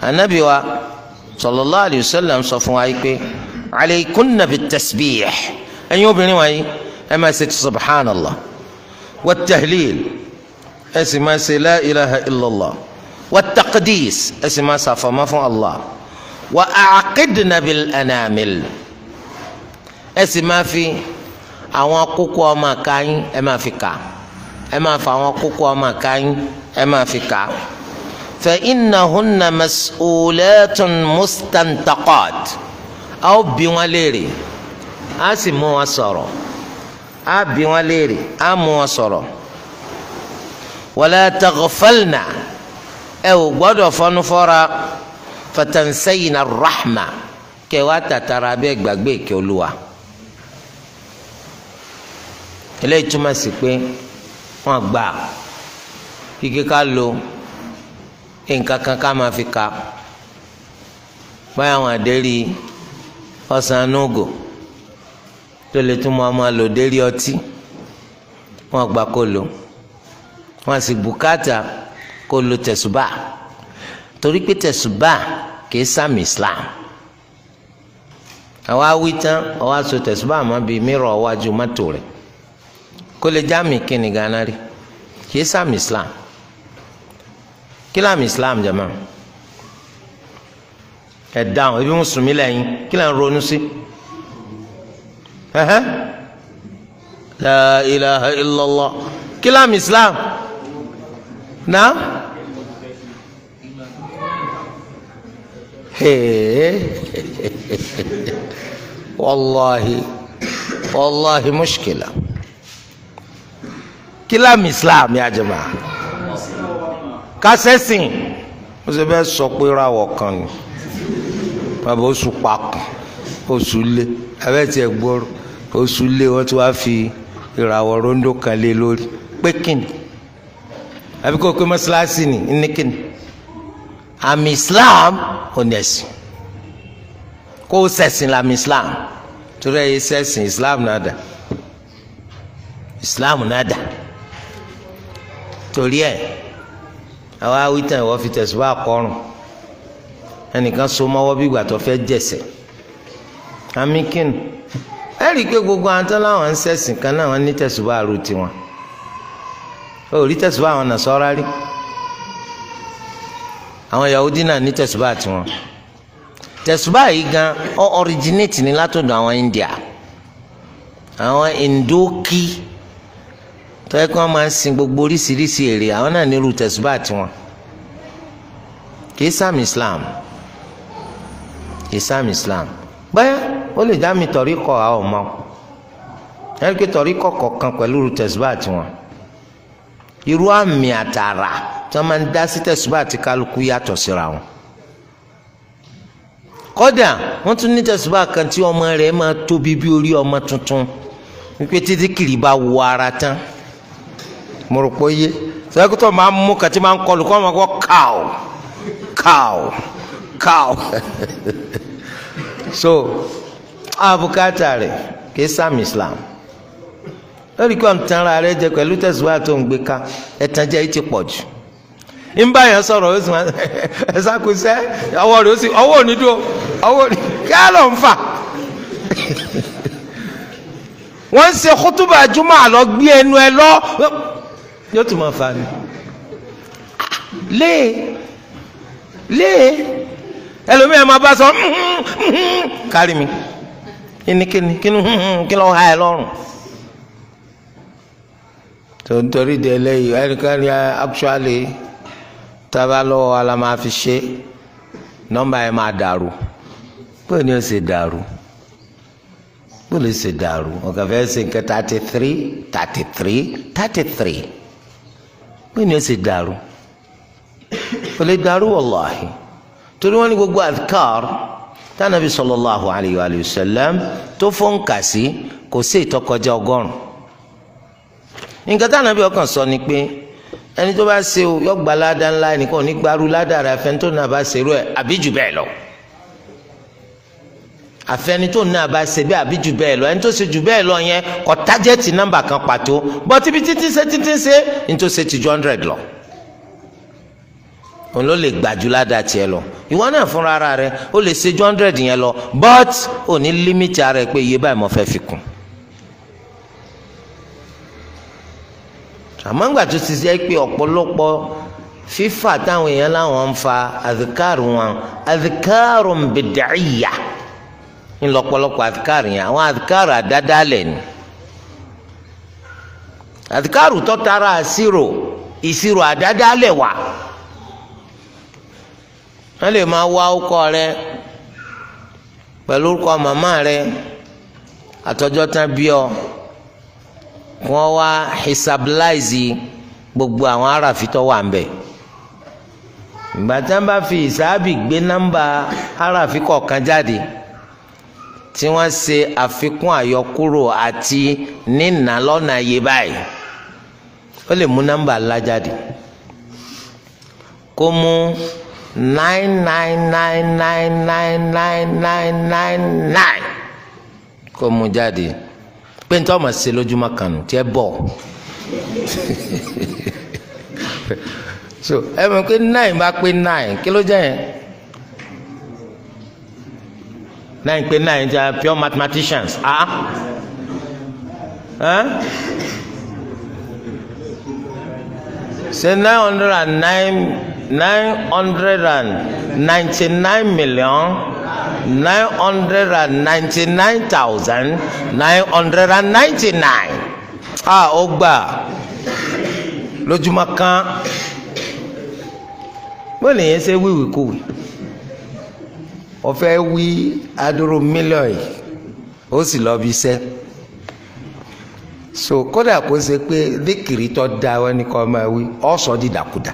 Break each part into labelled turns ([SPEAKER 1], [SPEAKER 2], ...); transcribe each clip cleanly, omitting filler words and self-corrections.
[SPEAKER 1] Anabi wa sallallahu alayhi wa sallam sọ fún wa yìí pé alaykunna bit-tasbih, ẹ̀yin obìnrin wọ̀nyí, ẹ máa ṣe subhanallah wa tahlil, ẹ sì máa ṣe la ilaha illallah wa taqdis, ẹ sì máa ṣàfọ̀mọ́ fún Allah, wa aqidna bil anamil, ẹ sì máa fi àwọn kókó ọmọ káyín, ẹ máa fi kà, ẹ máa fa àwọn kókó ọmọ káyín, ẹ máa fi kà. Fa innahunna mas'ulatun mustantaqat, a ó bi wọn léèrè, a sì mú wọn sọ̀rọ̀, a bi wọn léèrè, a mú wọn sọ̀rọ̀. Wala taghfalna, ẹ ò gbọ́dọ̀ fọnú fọ́ra, fatansayna rahma, kẹ wá tàtàrà bẹ́ẹ̀ gbàgbé ìkẹ́ Olúwa. Eléyìí túmọ̀ sí pé wọ́n gbà kíkẹ́ ká lo nǹkan kan ká máa fi ka báyà wọn àdérí ọ̀sán anúgò tó lè tún máa lò dérí ọtí. Wọ́n gbà kó lò, wọ́n sì bùkátà kó lo tẹ̀sùbà, torí pé tẹ̀sùbà kìí sàmì Islam. Àwa wí tán, ọwọ́ aṣọ tẹ̀sùbà mọ́ bíi mírọ̀ wájú mọ́tò rẹ̀ kó lè jáàmì kíni gánà rí, kìí sàmì Islam. Kí láàmì Islam jama? Ẹ dáhùn, ebi mùsùlùmí lẹ́yìn, kí lẹ́ ń ronú sí? Ẹhẹ́n, la ilaha illallah. Kí láàmì Islam náà? Wàllahi wàllahi mushkila. Kí láàmì Islam ya jama? Kásẹ̀sìn ó sì bẹ́ẹ̀ sọ pé ráwọ̀ kan ni bàbá oṣù pakùn oṣù lé abẹ́ tiẹ̀ gbọ́rọ̀ oṣù lé, wọ́n ti wá fi ìràwọ̀ rondo kan lé lórí pé kíni? Àbí kò pé mọ́ṣáláṣí ni ní kíni? Àmì Islam ò ní ẹ̀sìn, kó o ṣẹ̀sìn làmì Islam, torí ẹ̀ yé ṣẹ̀sìn Islam náà dà, Islam náà dà. Torí ẹ̀ àwa awitan ìwọ fi tẹ̀síwá kọrùn ẹnìkan so mọ́wọ́ bí ìgbà tó fẹ́ jẹ̀sẹ̀ àmì kíni? Ẹ rí i pé gbogbo àwọn tó láwọn ń ṣẹ̀sìn kan náà wọ́n ní tẹ̀síwá àrò tiwọn. Ó rí tẹ̀síwá àwọn Nasara rí, àwọn Yahudi náà ní tẹ̀síwá tiwọn. Tẹ̀síwá yìí gan ó originate ní látọ̀dọ̀ àwọn India, àwọn Indoki tó yẹ kí wọ́n máa ń sin gbogbo oríṣiríṣi èrè, àwọn náà nírú tẹ̀síwá tiwọn. Kì í sàmì Islam, kì í sàmì Islam. Bẹ́ẹ̀ ó lè já mi tọ̀rí kọ àwọn ọmọ ẹni pé tọ̀rí kọ kọ̀ọ̀kan pẹ̀lú tẹ̀síwá tiwọn, irú àmì àtàrà tí wọ́n máa ń dá sí tẹ̀síwá àti kálukú yàtọ̀ síra wọn. Kódà wọ́n tún ní tẹ̀síwá kan tí ọmọ rẹ̀ máa tóbi bí orí ọmọ tuntun, wípé títí kìrì bá wọ ara tán, mo rò pé yé sẹ́kítọ̀ máa ń mú kàtí máa ń kọlù kọ́ máa kọ́ káò káò káò. So abukata rẹ̀ kì í sàmì Islam. Lórí kí wọn tan ara rẹ̀ jẹ pẹ̀lú tẹ̀síwá tó ń gbé ká, ẹ̀tàn jẹ́ ti pọ̀ jù. Ń bá yẹn sọ̀rọ̀, ó sì máa ẹ sákòsẹ́ ọwọ́ rẹ̀, ó sì ọwọ́ òní dúró, ọwọ́ òní kí á lọ ń fà. Wọ́n ń ṣe kútúbà júmọ̀ àlọ́ gbé ẹnu ẹ lọ, yóò tún máa fà ní. Lé lé ẹlòmíràn máa bá sọ kárí mi kíni kíni kíni kí ló ń ha ẹ lọ́rùn. Tó ń torí de eléyìí, ẹnìkan ní actually tábà lọ́wọ́ wa la máa fi ṣe nọ́mbà yẹn máa dàrú. Bóyá ni ó ṣe dàrú, bóyá ló ṣe dàrú, ọ̀gá fẹ́ ṣe nǹkan 33 33 33, bóyá ni ó ṣe dàrú, ó lè dàrú wàláhì. Torí wọn ní gbogbo adhkar tánàbí sallallahu alayhi wa sallam tó fọ́n kà sí, kò sí ìtọ́kọjá 100. Nǹkan tánàbí ọkàn sọ ni pé ẹni tó bá ṣe o yọ gba ládá ńlá, ẹnìkan ò ní gbarú ládá rẹ àfẹni tó náà bá ṣerú ẹ àbí jù bẹ́ẹ̀ lọ. Àfẹni tó náà bá ṣe bẹ́ẹ̀ àbí jù bẹ́ẹ̀ lọ, ẹni tó ṣe jù bẹ́ẹ̀ lọ yẹn kò tájẹ́tì nọ́mbà kan pàtó, bọ́ tíbi títí ṣe títí ṣe ní tó ṣe ti ju 100 lọ, òun ló lè gbàjú ládàá tiẹ̀ lọ. Ìwọ náà fúnra ara rẹ ó lè ṣe ju 100 yẹn lọ, but ò ní límìtì ara ẹ pé iye báyìí mo fẹ́ fi kún. Àmọ́ ńgbà tó ti jẹ́ pé ọ̀pọ̀lọpọ̀ fífà táwọn èèyàn láwọn ń fa àdìkárù wọn, àdìkárù bìdàíyà ńlọ́pọ̀lọpọ̀ àdìkárù yẹn, àwọn àdìkárù àdádálẹ̀ ni. Àdìkárù tó tara àṣírò ìṣirò àdádálẹ̀ wà. Wọ́n lè máa wá ọkọ rẹ pẹ̀lú orúkọ màmá rẹ àtọjọ́ tán bí ọ, wọ́n wá hisablize gbogbo àwọn aráàfin tó wà ń bẹ̀. Ìgbà tí wọ́n bá fi ìsáàbì gbé nọ́mbà aráàfin kọ̀ọ̀kan jáde tí wọ́n ṣe àfikún àyọkúrò àti nínà lọ́nà iye báyìí, ó lè mú nọ́mbà ńlá jáde kó mú 9 9 9 9 9 9 9 9 9 kó mú jáde pé n tó ọmọ ṣe lójúmọ́ kan nù tí ẹ bọ̀. So ẹ mọ̀ pé 9 bá pé 9 kí ló jẹ́ yẹn? 9 pé 9 jẹ́ pure mathematicians. Ah ah, ṣe 999,999,999. Ah, ó gbà lójúmọ́ kan. Bó lè yẹn ṣe wíwìkúwì, ó fẹ́ wí adúrú mílíọ̀nù yìí, ó sì lọ bí iṣẹ́. So kódà kó ṣe pé díkìrì tó da wọn ni kò máa wí, ó sọ di dàkúdà.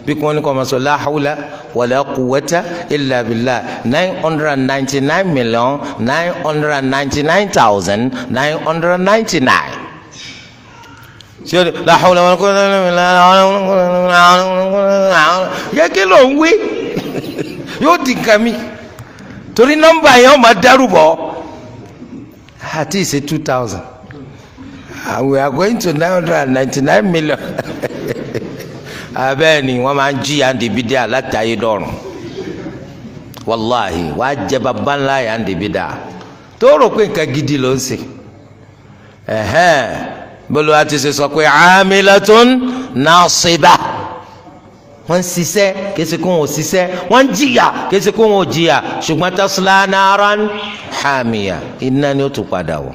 [SPEAKER 1] Bí kò ní kò máa sọ la hawla wala quwwata illa billah 999,999,999. Ṣé la hawla wala quwwata illa billah yẹ kí ló ń wí? Yóò di nǹkan mi torí nọ́mbà yẹn ó máa dẹ́rù bọ̀. Àti ìṣe 2,000, we are going to 999 million. Abẹ́ẹ̀ ni wọ́n máa ń jí yàǹdìbídà láti ayé dọ̀rùn. Wàláhì wàá jẹ bàbá ńlá yàǹdìbídà tó rò pé nǹkan gidi ló ń ṣe. Ẹ̀hẹ́n, bólú wa ti ṣe sọ pé amilatun nasiba, wọ́n ń ṣiṣẹ́ kése kó wọn ò ṣiṣẹ́, wọ́n ń jìyà kése kó wọn ò jìyà, ṣùgbọ́n tasla naran hamiya, iná ni ó tún padà wọ̀.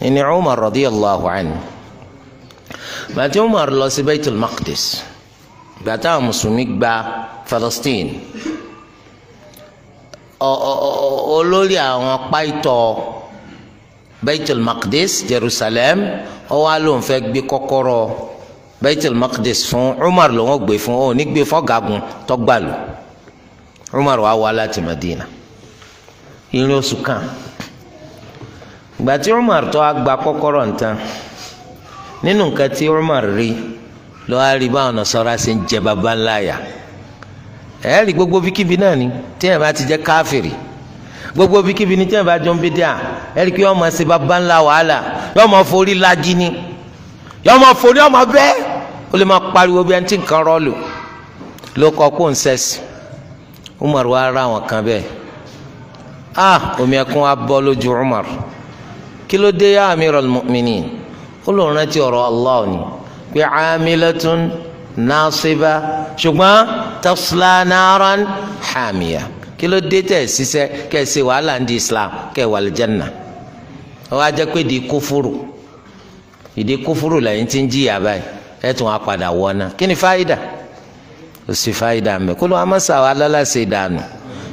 [SPEAKER 1] Ìní Umar radiyallahu anhu, bàtí Umar lọ sí Baitul Maqdis, bàtí àwọn mùsùlùmí gba Palestine, olórí àwọn pàìtọ́ Baitul Maqdis Jerusalem, ó wá lóun fẹ́ gbé kọ́kọ́rọ́ Baitul Maqdis fún Umar, lòun ó gbé fún, ó ní gbé fọ́gàgùn tọ́gbàlù. Umar wá wá láti Madina ìrìn oṣù kan. Gbàtí Umar tó a gba kọ́kọ́rọ́ nǹkan, nínú nǹkan tí Umar rí ló wá rí báwọn Nasara ṣe ń jẹ baba ńlá yà. Ẹ rí gbogbo bíkíbi náà ni tí ẹ bá ti jẹ káfìrì, gbogbo bíkíbi ni tí ẹ bá jọ ń bí díà, ẹ rí pé yọọ máa ṣe baba ńlá wàhálà, yọọ máa forí lagi ni, yọọ máa forí ọmọ bẹ́ẹ̀, ó lè máa pariwo bí ẹni tí nǹkan rọ́ọ̀lù ló kọ kó ń sẹ́sì. Umar wá rà wọn kan bẹ́ẹ̀, ah, omi ẹkún wa bọ́ lójú Umar. Kí ló dé ya Amiral Mu'minin? Ó lóun rántí ọ̀rọ̀ Allah ni pé amilatun nasiba ṣùgbọ́n tasla naran hamiya. Kí ló dé tẹ̀ ṣiṣẹ́ kẹ́ ẹ ṣe wàhálà ń di Islam kẹ́ ẹ wà lìjánà? Ó wá jẹ́ pé ìdí kúfúrú lẹ́yìn tí ń jìyà báyìí, ẹ̀ tún wá padà wọ́ná. Kí ni fáyidà? Kò sí fáyidà mẹ́. Kó ló wá mọ́sà wà lálàsẹ̀ ìdànù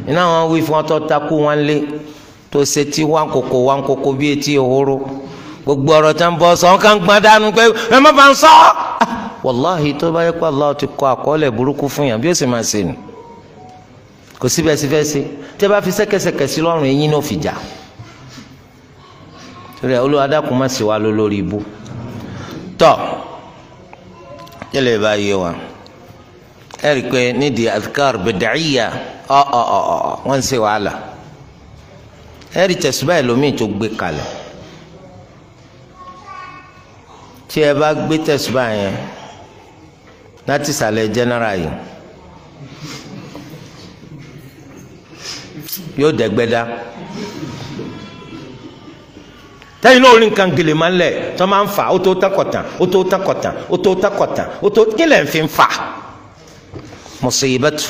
[SPEAKER 1] iná wọn wí fún ọtọ́ takú wọn lé tó ṣe tí wọn kòkó bí etí ehoro, gbogbo ọ̀rọ̀ tí wọn bọ sọ wọn kàn gbọ́n dànù pé ẹ má bá ń sọ. Wàláhì tó bá yẹ kó Allah ti kọ àkọọ́lẹ̀ burúkú fún yàn bí ó sì máa ṣe nù, kò síbẹ̀ síbẹ̀ sí tẹ́ bá fi sẹ́kẹsẹkẹ sí lọ́rùn eyín náà fi jà. Torí ẹ Olúwa dákun má ṣe wá lórí ibú. Tọ́ yẹlẹ bá yé wa, ẹ rí i pé nídìí adhkar bid'iyya wọ́n ń ṣe wàhálà. Ẹ rí tẹ̀síbá ẹlòmíì tó gbé kalẹ̀, tí ẹ bá gbé tẹ̀síbá yẹn láti sàlẹ̀ general yìí Yóò dẹ̀gbẹ́dá. Tẹ́yìn náà orí nǹkan gèlè máa ń lẹ̀ tó máa ń fà ó tó takọ̀tàn ó tó takọ̀tàn ó tó takọ̀tàn ó tó kí lẹ̀ ń fi fà. Musibatu.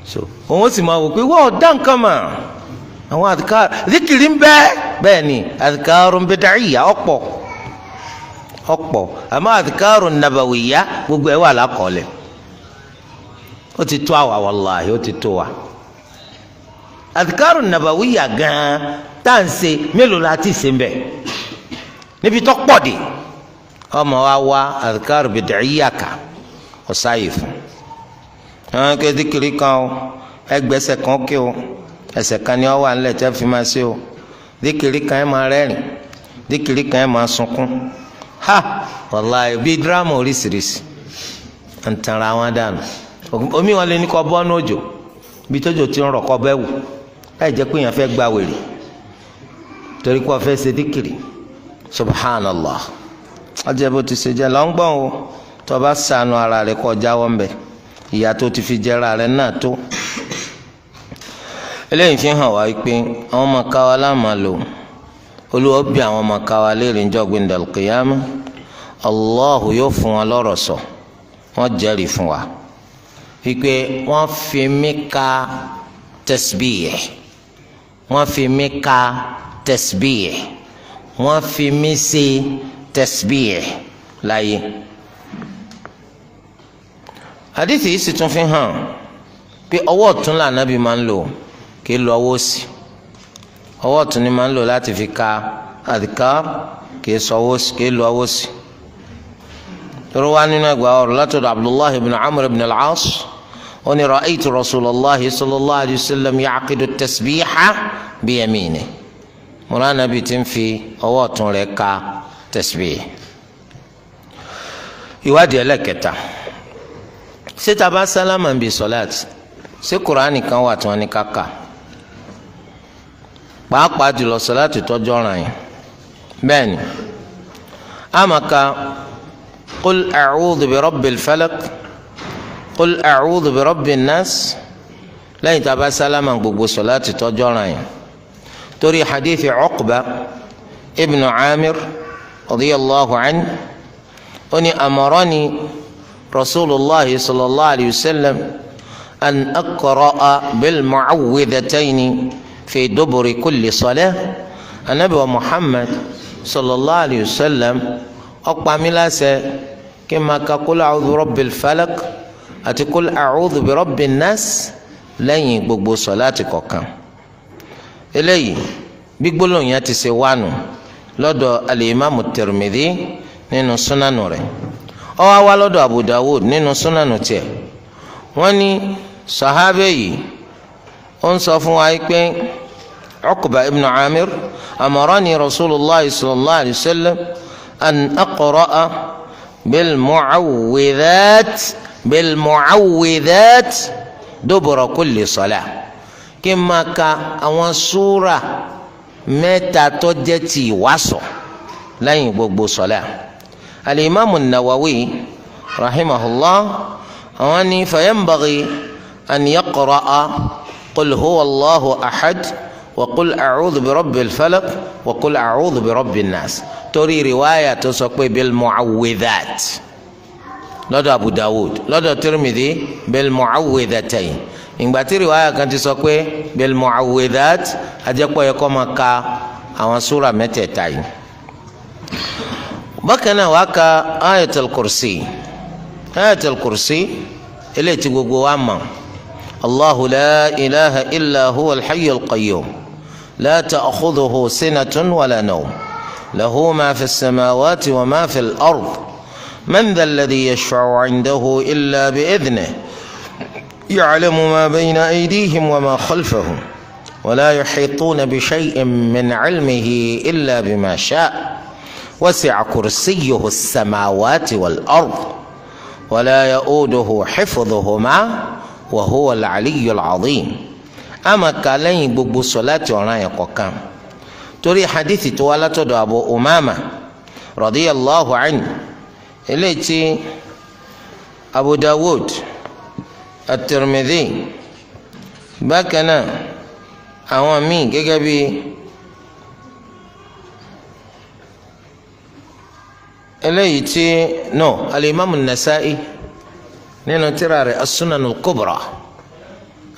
[SPEAKER 1] So òun sì máa wò pé wọ́n dá nǹkan mà àwọn àdìkár zikiri ń bẹ bẹ́ẹ̀ ni àdìkárun bid'iyya ọ̀pọ̀ ọ̀pọ̀ àmọ́ àdìkárun nabawiyya gbogbo ẹ̀ wà lákọọ́lẹ̀. Ó ti tó àwa wàláhì, ó ti tó wa. Àdìkárun nabawiyya gan-an tá à ń ṣe mélòó la ti ṣe ń bẹ níbi tó pọ̀ dé. Ọmọ wa wá àdìkárun bid'iyya kà ọ̀sáyè fún àwọn kò zikiri kan o, ẹgbẹ́sẹ̀ kan kí o, ẹsẹ̀ kan ni ọ wà nílẹ̀ tẹ́ fi máa ṣe o. Zikiri kan ẹ máa rẹ́rìn, zikiri kan ẹ máa sunkún. Ha wàláhì bíi dírámà oríṣiríṣi ń tanra wọn dànù. Omi wọn lè ní kọ bọ́ n'òjò bí tójò ti ń rọ̀ kọ́ bẹ́ẹ̀ wù láì jẹ́ pé èèyàn fẹ́ gba wèrè torí pé wọ́n fẹ́ ṣe zikiri. Subhanallah, ọjọ́ bó ti ṣe jẹ́ lọ́ngbọ̀n o. Tó bá sànù ara rẹ̀ kọ́ jáwọ́ ńbẹ, ìyà tó ti fi jẹra rẹ̀ náà tó. Eléyìí fi hàn wá pé àwọn ọmọ káwa láàmà lò. Olúwa bí àwọn ọmọ káwa léèrè ń jọgbìn dàlùkìyàmù. Allahu yóò fún wọn lọ́rọ̀ sọ, wọ́n jẹ́rìí fún wa wípé wọ́n fi mí ka tasbih, wọ́n fi mí ka tasbih, wọ́n fi mí ṣe tasbih láyé. Àdìsí yìí sì tún fi hàn pé ọwọ́ ọ̀tún lànàbí máa ń lò, kì í lo ọwọ́ òsì. Ọwọ́ ọ̀tún ni máa ń lò láti fi ka àdìkár, kì í lo ọwọ́ òsì. Torí wá nínú ẹgbàá ọ̀rọ̀ látọ̀dọ̀ Abdullahi ibn Amr ibn al-As, ó ní ra'aytu Rasulallahi sallallahu alayhi wa sallam ya'qidu tasbiha biyaminihi. Mùrà nàbí ti ń fi ọwọ́ ọ̀tún rẹ̀ ka tasbih. Ìwádìí ẹlẹ́kẹta, ṣé tá bá sálámà ń bi sọláàtì, ṣé kùránì kan wà tí wọ́n ní káka, pàápàá jùlọ sọláàtì tọ́jú ọ̀ràn yẹn? Bẹ́ẹ̀ ni, àmàkà qul a'udhu bi rabbil falaq, qul a'udhu bi rabbin nas lẹ́yìn tá bá sálámà gbogbo sọláàtì tọ́jú ọ̀ràn yẹn, torí hadithi Uqba ibn Amir radiyallahu anhu, ó ní amarani Rasulullah sallallahu alayhi wa sallam an aqra'a bil mu'awwidhatayni fi duburi kulli salah. Anabi wa Muhammad sallallahu alayhi wa sallam ó pa mí láṣẹ kí n máa ka qul a'udhu bi rabbil falaq àti qul a'udhu bi rabbin nas lẹ́yìn gbogbo sọláàtì kọ̀ọ̀kan. Eléyìí bí gbólóhùn yẹn ti ṣe wánu lọ́dọ̀ al-Imam Tirmidhi nínú súnánù rẹ̀, ó wá wá lọ́dọ̀ Abu Dawud nínú súnánù tiẹ̀. Wọ́n ní sàhábẹ́ yìí ó ń sọ fún wa pé Uqba ibn Amir amarani Rasulullah sallallahu alayhi wa sallam an aqra'a bil mu'awwidhat bil mu'awwidhat dubura kulli salah, kí n máa ka àwọn súra mẹ́ta tó jẹ́ ti ìwàsọ̀ lẹ́yìn gbogbo sọlá. Al-Imam an-Nawawi rahimahullah àwọn ní fayanbaghi an yaqra'a qul huwa Allahu ahad wa qul a'udhu bi rabbil falaq wa qul a'udhu bi rabbin nas, torí riwaya tó sọ pé bil mu'awwidhat lọ́dọ̀ Abu Dawud, lọ́dọ̀ Tirmidhi bil mu'awwidhatayn. Ìgbà tí riwaya kan ti sọ pé bil mu'awwidhat, ajẹ́pọ̀ yẹ kó máa ka àwọn súra mẹ́tẹ̀ẹ̀ta yìí. Bákan náà wàá ka ayatul kursi. Ayatul kursi eléyìí tí gbogbo wa mọ̀, Allahu la ilaha illa huwa al-hayyul qayyum la ta'khudhuhu sinatun wala nawm lahu ma fi as-samawati wa ma fi al-ard man dha alladhi yashfa'u 'indahu illa bi'idhnihi ya'lamu ma bayna aydihim wa ma khalfahum wa la yuhituna bi shay'in min 'ilmihi illa bima sha'a wasi'a kursiyyuhu as-samawati wal-ard wa la ya'uduhu hifdhuhuma wa huwa al-'aliyyu al-'azim. Ama ka lẹ́yìn gbogbo sọláàtì ọ̀ràn yẹn kọ̀ọ̀kan, torí hadithi tó wá látọ̀dọ̀ Abu Umama radiyallahu anhu, eléyìí tí Abu Dawud, at-Tirmidhi, Bákan náà, àwọn míì gẹ́gẹ́ bí eléyìí tí no alimami Nasa'i nínú tírà rẹ̀ as-Sunan al-Kubra,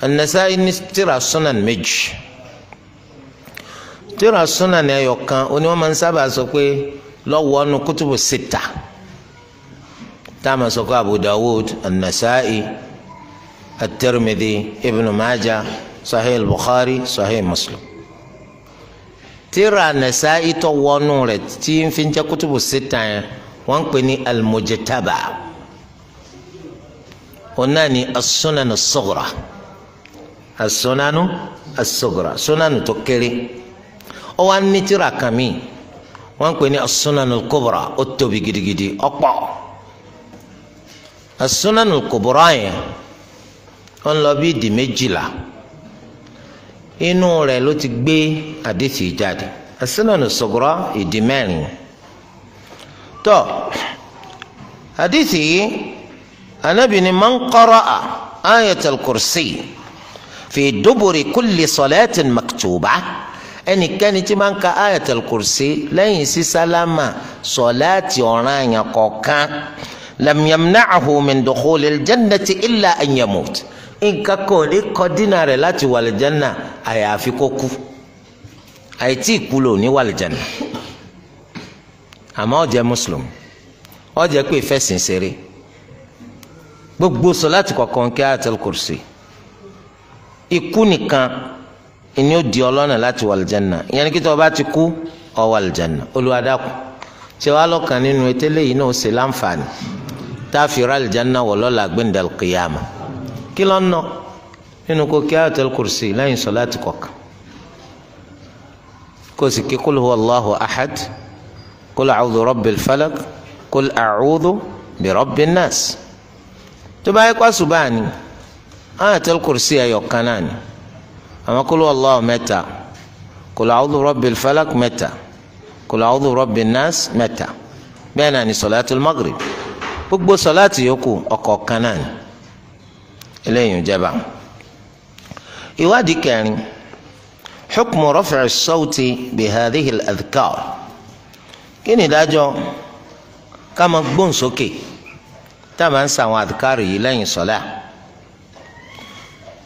[SPEAKER 1] an-Nasa'i ní tírà sunan méjì. Tírà sunan ẹyọ kan oní wọn máa ń sábà sọ pé lọ́wọ́ nu kutubu sita, tá a máa sọ pé Abu Dawud, an-Nasa'i, at-Tirmidhi, Ibn Majah, Sahih al-Bukhari, Sahih Muslim. Tírà Nasa'i tó wọnú rẹ̀ tí ń fi jẹ́ kutubu sita yẹn wọ́n ń pè ní al-Mujtaba, ọ̀nà ni as-Sunan as-Sughra, as-Sunan as-Sughra, sunanu tó kéré. Ó wá ní tírà kan mi wọ́n ń pè ní as-Sunan al-Kubra, ó tóbi gidigidi ọ̀pọ̀. As-Sunan al-Kubra yẹn ó ń lọ bí ìdí 12, inú rẹ̀ ló ti gbé àdìsí jáde. As-Sunan as-Sughra ìdí 4. Tó àdìsí yìí, Ànábì ní man qara'a ayatal kursi fi duburi kulli salatin maktuba, ẹnikẹ́ni tí máa ń ka ayatal kursi lẹ́yìn sí sálámà sọ̀láàtì ọ̀ranyàn kọ̀ọ̀kan, lam yamna'hu min dukhulil jannati illa an yamut, nǹkan kan ò ní kọ dínà rẹ̀ láti wà lìjánà àyàfi kó kú. Àìtí ìkú lò ní wà lìjánà, àmọ́ ó jẹ́ mùsùlùmí, ó jẹ́ pé ìfẹ́sìn ṣeré. Gbogbo sọ̀láàtì kọ̀ọ̀kan kí ayatal kursi, ikú nìkan ìní ó di ọlọ́nà láti wà lìjánà. Ìyẹn ní kí tó o bá ti kú ó wà lìjánà. Olúwa dákun, ṣé wàá lọ́kàn nínú etele yìí náà ó ṣe láǹfààní tá a fi ra lìjánà wọ̀ lọ́la gbẹ̀ndàl kìyàmà. Kí ló ń nọ nínú kó kí ayatul kursi lẹ́yìn sọ̀láàtì kọ̀ọ̀kan, kó sì kí kul huwa Allahu ahad, kul a'udhu rabbil falaq, kul a'udhu bi rabbin nas. Tó bá yẹ kó àsùbá ni ayatul kursi ẹyọ kan náà ni, àmọ́ kul huwa Allahu mẹ́ta, kul a'udhu rabbil falaq mẹ́ta, kul a'udhu rabbin nas mẹ́ta. Bẹ́ẹ̀ náà ni sọ̀láàtì maghrib, gbogbo sọ̀láàtì yòókù ọ̀kọ̀ọ̀kan náà ni. Eléyìí ń jẹba. Ìwádìí kẹrin, hukmu raf'i as-sawti bi hadhihi al-adhkar, kí ni ìdájọ́ ká máa gbóhùn sókè tá a máa ń sàwọn adhkar yìí lẹ́yìn sọ̀lá?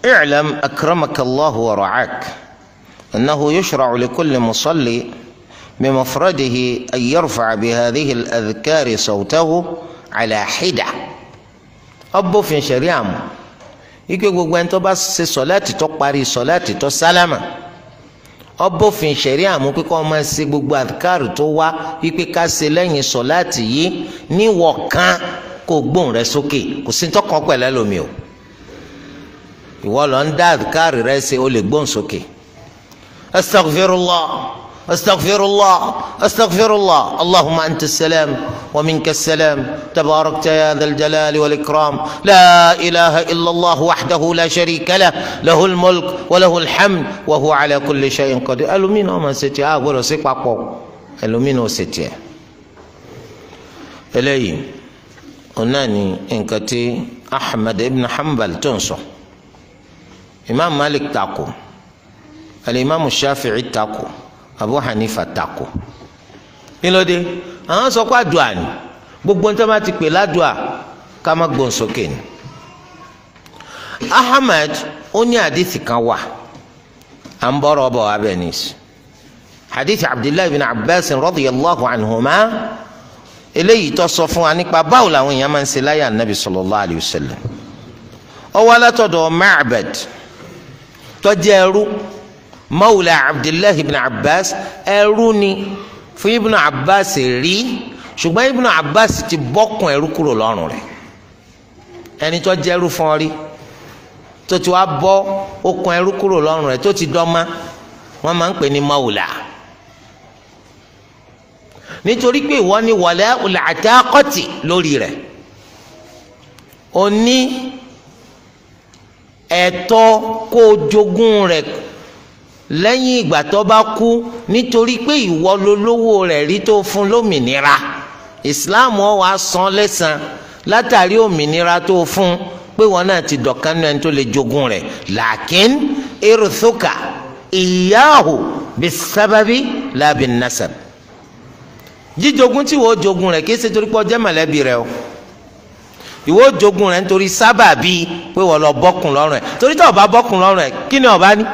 [SPEAKER 1] I'lam akramaka Allahu wa ra'ak annahu yushra'u li kulli musalli bimufradihi an yarfa'a bi hadhihi al-adhkar sawtahu ala hida. Ọbọ̀fin ṣẹ̀ríà mu ike gbogbo ẹni tó bá ṣe sọláàtì tó parí sọláàtì tó sálámà, ọbọ̀fin ṣẹ̀ríà mú pé kó máa ṣe gbogbo àdìkárù tó wá wípé ká ṣe lẹ́yìn sọláàtì yìí níwọ̀ kan, kó gbóhùn rẹ sókè, kò sí tọkàn pẹ̀lẹ́ lómi o. Ìwọ lọ ń dá àdìkárù rẹ ṣe, o lè gbóhùn sókè. Astaghfirullah, astaghfirullah, astaghfirullah, allahumma anta salam wa minka salam, tabarakta ya dhal jalali wal ikram, la ilaha illallah wahdahu la sharika lah, lahul mulk wa lahul hamd wa huwa ala kulli shay'in qadir. Ẹlòmínà ọmọ ṣe tiẹ̀, a gbọ́dọ̀ sí papọ̀, ẹlòmínà ó ṣe tiẹ̀. Eléyìí ọ̀nà ni nǹkan tí Ahmad ibn Hanbal tó ń sọ. Imam Malik tako, alimami Shafi'i tako, Abu Hanifa tako. Kí ló dé? Àwọn sọ pé àdúà ni, gbogbo ní tó bá ti pè ládùà ká má gbóhùn sókè ni. Ahmad ó ní àdìsí kan wà, à ń bọ̀rọ̀ bọ̀ abẹ́ ní sí àdìsí Abdullahi bin Abbas radiyallahu anhuma, eléyìí tó sọ fún wa nípa báwo làwọn èèyàn máa ń ṣe láyé anabi sallallahu alayhi wa sallam. Ó wá látọ̀dọ̀ Ma'bad tó jẹ́ ẹrú mawla Abdullahi ibn Abbas, ẹrú ni fún Ibn Abbas rí, ṣùgbọ́n Ibn Abbas ti bọ́kùn ẹrú kúrò lọ́rùn rẹ̀. Ẹni tó jẹ́rú fún ọ rí tó ti wá bọ́ okùn ẹrú kúrò lọ́rùn rẹ̀ tó ti dọ́mà, wọ́n máa ń pè ní mawla, nítorí pé ìwọ ni wala'ul ataqati lórí rẹ̀, o ní ẹ̀tọ́ kó o jogún rẹ̀ lẹ́yìn ìgbà tó bá kú, nítorí pé ìwọ lolówó rẹ̀ rí tó fún lómìnira. Islam ó wá san lẹ́san látàrí òmìnira tó fún, pé wọn náà ti dọ̀kan náà tó lè jogún rẹ̀. Làákín irthuka ìyáhù bisábàbí la bin nasab. Jíjogún tí wọ́n jogún rẹ̀ kì í ṣe torí pé ó jẹ́ mọ̀lẹ́bí rẹ̀ o. Ìwọ jogún rẹ̀ nítorí sábàbí pé wọ́n lọ bọ́kùn lọ́rùn ẹ̀. Torí tó o bá bọ́kùn lọ́rùn ẹ̀, kí ni ó bá ní?